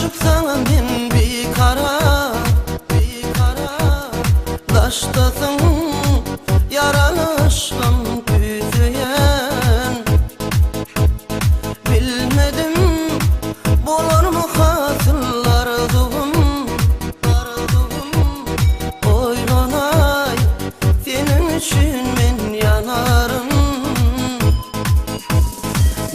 Garaşyp saňa men bikarar, bikarar. Daşdasyň ýaraly yşgym küýseýän. Bilmedim bolarmy hasyl arzuwym, arzuwym. Oýlanaý seniň üçin men ýanaryn.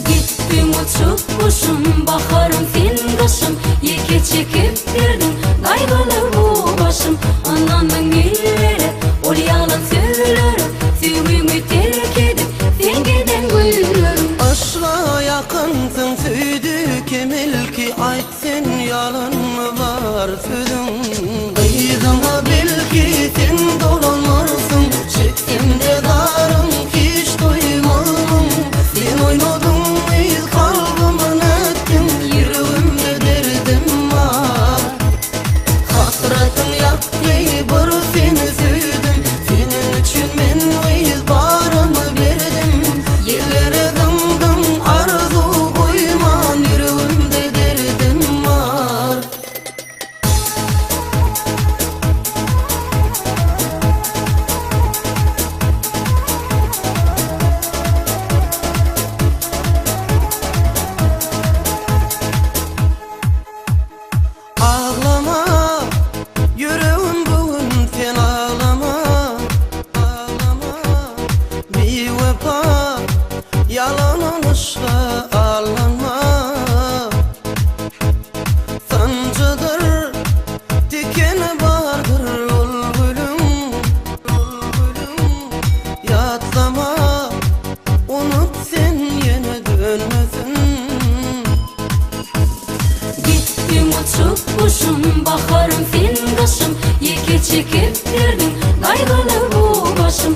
Gitdiň uçup guşum, baharym sen gyşym, Ýeke çekip berdiň gaýgyly bu başym. Ynandyň illere, ol ýalan sözlere, Söýgüňi terk edip sen giden günleriň. Yşga ýakynsyň söýdi kim ilki aýt sen ýalanmy bar sözüň. Yzyňa belki sen dolanarsyň çeksemde zaryň hiç duýmazmyň. Sen oýnadyň gyz kalbymy nätdiň ýüregimde derdim bar. Hasratyň ýakdy bir seni söýdüm Seniň üçin men gyz barymy berdim Ýellere zyňdym arzuw goýman Ýüregimde derdim bar. Aglama, ýüregim bu gün sen aglama, aglama. Biwepa, ýalan yşga aldanma. Sanjydyr, tikeni bardyr ol gülüň, ol gülüň. Ýatlama, unut sen ýene dönmesin. Gitdiň uçup guşum, baharym sen gyşym, Ýeke çekip berdiň gaýgyly bu başym.